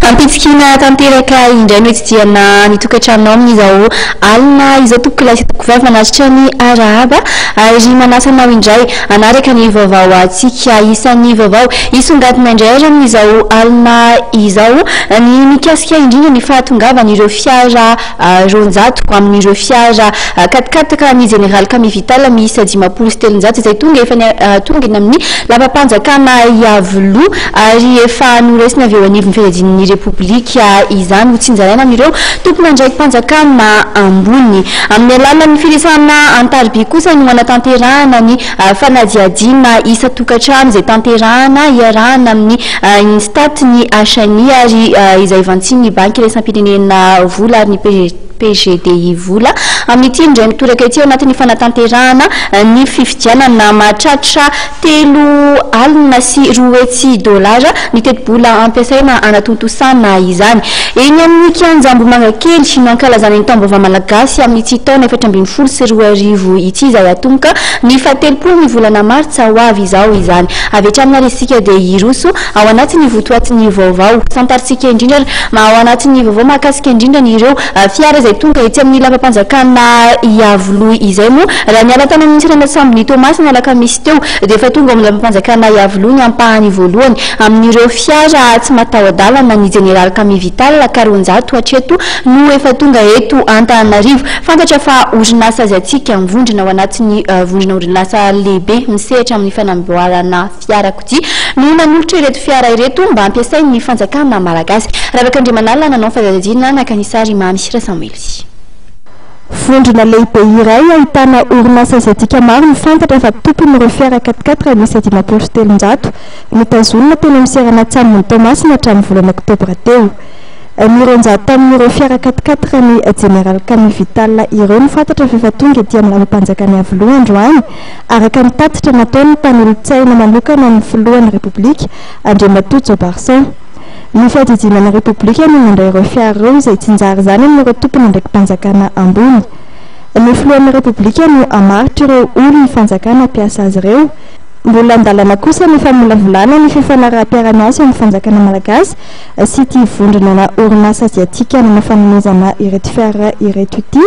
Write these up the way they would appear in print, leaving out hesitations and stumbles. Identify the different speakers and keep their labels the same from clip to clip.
Speaker 1: Ampitsikiana tanteraka indray no hitsidihana ny tokantranonao amin'izao alina izao tompokolahy sy tompokovavy manatrika ny arahaba ary manasa anao indray hanaraka ny vaovao antsika. Isan'ny vaovao hisongadina indray ary amin'izao alina izao ny mikasika indrindra ny fahatongavan'ireo fiara 200 amin'ireo fiara quat-quatre ny Jeneraly Camille Vital miisa 350 izay tonga efa tonga eny amin'ny lapam-panjakana Iavoloha ary efa noraisina avy eo anivon'ny fiadidian'ny Repoblika izany ho tsinjaraina amin'ireo tompon'andraiki-panjakana ambony. Amin'ny alalan'ny firesahana an-tariby kosa no hanatanterahana ny fanadihadiana isan-tokantrano izay tanterahana iarahana amin'ny Instat, ny HMI ary izay vantsian'ny Banky iraisam-pirenena vola ary ny PGDI vola amin'ity indray mitoraka ity ao anatin'ny fanatanterahana ny fifidianana. Mahatratra 203 dolara ny tetibola ampiasaina hanatontosana izany. Eny amin'ny kianja Ambohimangakely no ankalazana ny taom-baovao malagasy amin'ity taona 2014 ity izay hatomboka ny fahatelopolo ny volana martsa ho avy izao izany. Avy hatrany ary isika dia hiroso ao anatin'ny votoatin'ny vaovao. Santarintsika indrindra ary ao anatin'ny vaovao mahakasika indrindra ny ireo fiara izay tonga etsy amin'ny lapam-panjakana Iavoloha izay moa raha niala tany amin'ny seranan-tsambon'i Toamasina ny alakamisy teo dia efa tonga ao amin'ny lapam-panjakana Iavoloha ny ampahany voalohany amin'ireo fiara tsy mataho-dalana ny jeneraly Camille Vital ka 200 hatreto no efa tonga eto Antananarivo. Fantatra fa orinasa aziatika mivondrona ao anatin'ny vondrona orinasa lehibe misehatra amin'ny fanamboarana fiarakodia no nanolotra ireto fiara ireto mba hampiasain'ny fanjakana malagasy. Ravaka Andriamanalina nanao fanadihadiana naka ny sary Mamy Rasamoely.
Speaker 2: Vondrona lehibe iray ahitana orinasa aziatika maro no fantatra fa tompon'ireo fiara quat-quatre miisa 350 notazonina teny amin'ny seranan-tsambon'i Toamasina hatramin'ny volana oktobra teo. Ny 200 tamin'ireo fiara quat-quatre ny Jeneraly Camille Vital ireo no fantatra fa efa tonga ety amin'ny lapam-panjakana Iavoloha androany, araka ny tatitra nataon'ny mpanolotsaina manokana ny filohan'ny Repoblika, Andriamatoa Jobarson. Ny fiadidiana ny Repoblika no nandray ireo fiara ireo izay tsinjara izany amin'ireo tompon'andraiki-panjakana ambony. Ny filohan'ny Repoblika no hamaritra ireo olon'ny fanjakana hampiasa azy ireo. Mbola an-dalana kosa ny famolavolana ny fifanaraham-piarahamiasa eo amin'ny fanjakana malagasy sy ity vondrona na orinasa aziatika nanao fanomezana ireto fiara ireto ity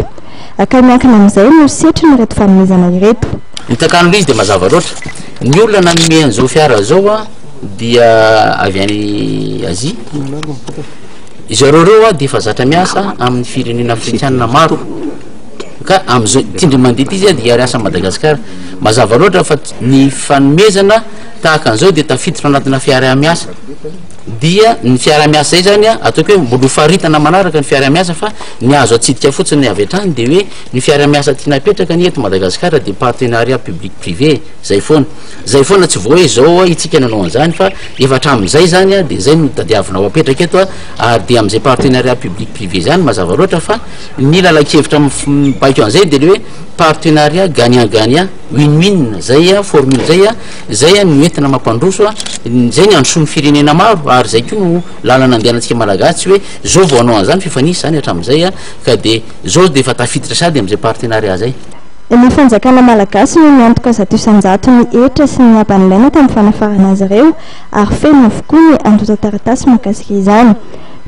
Speaker 2: ka miankina amin'izay no setrin'ireto fanomezana ireto.
Speaker 3: Ny takan'ilay izy dia mazava loatra. Ny olona nanome an'izao fiara izao dia avy any Asie. Zareo ireo dia efa zatra miasa amin'ny firenena afrikana maro. Ka amin'izao ity indray mandeha ity izy dia hiara-hiasa Madagasikara. Mazava loatra fa ny fanomezana tahaka an'izao dia tafiditra anatina fiaraha-miasa. Dia ny fiaraha-miasa izay zany an, ataoko hoe mbola ho faritana manaraka ny fiaraha-miasa fa ny azo atsidika fotsiny avy hatrany dia hoe ny fiaraha-miasa tiana apetraka anie eto Madagasikara dia partenariat public privé, zay foana. Zay foana tsy vao hoe izao itsika nanao an'izany fa efa hatramin'izay zany an, dia zay no tadiavina ho apetraka eto an, ary dia amin'izay partenariat public privé zany mazava loatra fa ny lalan-kevitra mibaiko an'izay dia le hoe partenariat gagnant gagnant, win win, zay an formule zay an. Izay no entina mampandroso, izay ny androsoan'ny firenena maro ary izay koa no lalana andehanantsika Malagasy, tsy hoe zao vao hanao an'izany fa efa nisy izany hatramin'izay ka dia zao dia efa tafiditra sahady amin'izay partenariat izay.
Speaker 2: Ny fanjakana malagasy no niantoka 100% ny hetra sy ny haba nilaina tamin'ny fanafarana azy ireo ary feno avokoa ny antontan-taratasy mahakasika izany.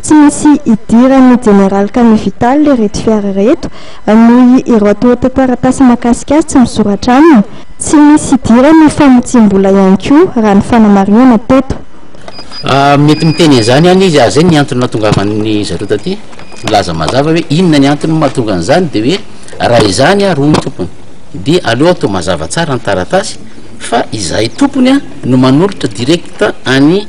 Speaker 2: Tsy misy idiran'ny Jeneraly Camille Vital ireto fiara ireto noho ireo antontan-taratasy mahakasika azy tsy misoratra aminy. Tsy misy idiran'ny famotsiam-bola ihany koa, raha ny fanamarihana teto.
Speaker 3: Mety miteny an'izany ihany izy ary izay ny antony nahatongavan'ny zareo taty, milaza mazava hoe inona ny antony mahatonga an'izany dia hoe raha izany ary hoy ny tompony dia aleo atao mazava tsara ny taratasy fa izahay tompony no manolotra direct any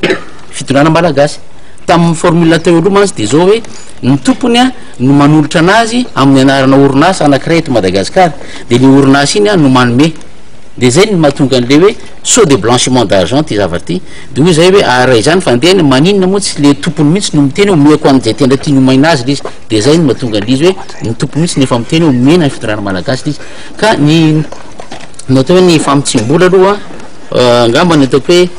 Speaker 3: fitondrana malagasy. Tamin'ny formule teo aloha mantsy dia izao hoe ny tompony no manolotra anazy amin'ny anarana orinasa anankiray eto Madagasikara de le orinasa iny no manome de zay no mahatonga an'le hoe saut de blanchiment d'argent ty zavatra ty de hoy zay hoe ah raha izany fandehany maninona moa tsy le tompony mihitsy no miteny hoe omeko an'izay tena tiany omena azy le izy de zay no mahatonga an'le izy hoe ny tompony mihitsy no efa miteny hoe omena ny fitondrana malagasy le izy ka ny ny atao hoe ny famotsiam-bola aloha angamba ny ataoko hoe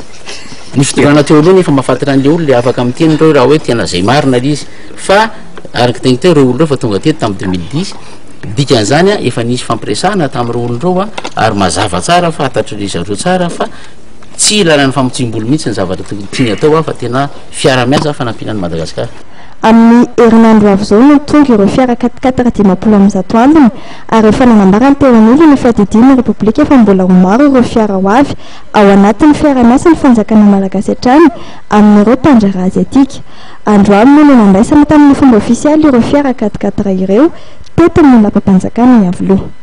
Speaker 3: ny fitondrana teo aloha nefa mahafantatra an'le olona afaka miteny ireo raha hoe tena zay marina le izy fa araka ny teniko teo ireo olona ireo efa tonga teto tamin'ny 2010 Dikan'izany efa nisy fampiresahana tamin'ireo olona ireo ary mazava tsara, fantatry ry zareo tsara fa Tsy ilaina ny famotsiam-bola mihitsy ny zavatra tiany atao fa tena fiara-miasa fanampiana an'i Madagasikara.
Speaker 2: Amin'ny herinandro ho avy izao no tonga ireo fiara quatre-quatre 150 ambiny ary efa nanambara ny teo anivon'ny fiadidian'ny Repoblika fa mbola ho maro ireo fiara ho avy ao anatin'ny fiara-miasan'ny fanjakana malagasy hatrany amin'ireo mpandraharaha aziatika. Androany moa no nandraisana tamin'ny fomba ofisialy ireo fiara quatre-quatre ireo teto amin'ny lapam-panjakana Iavoloha.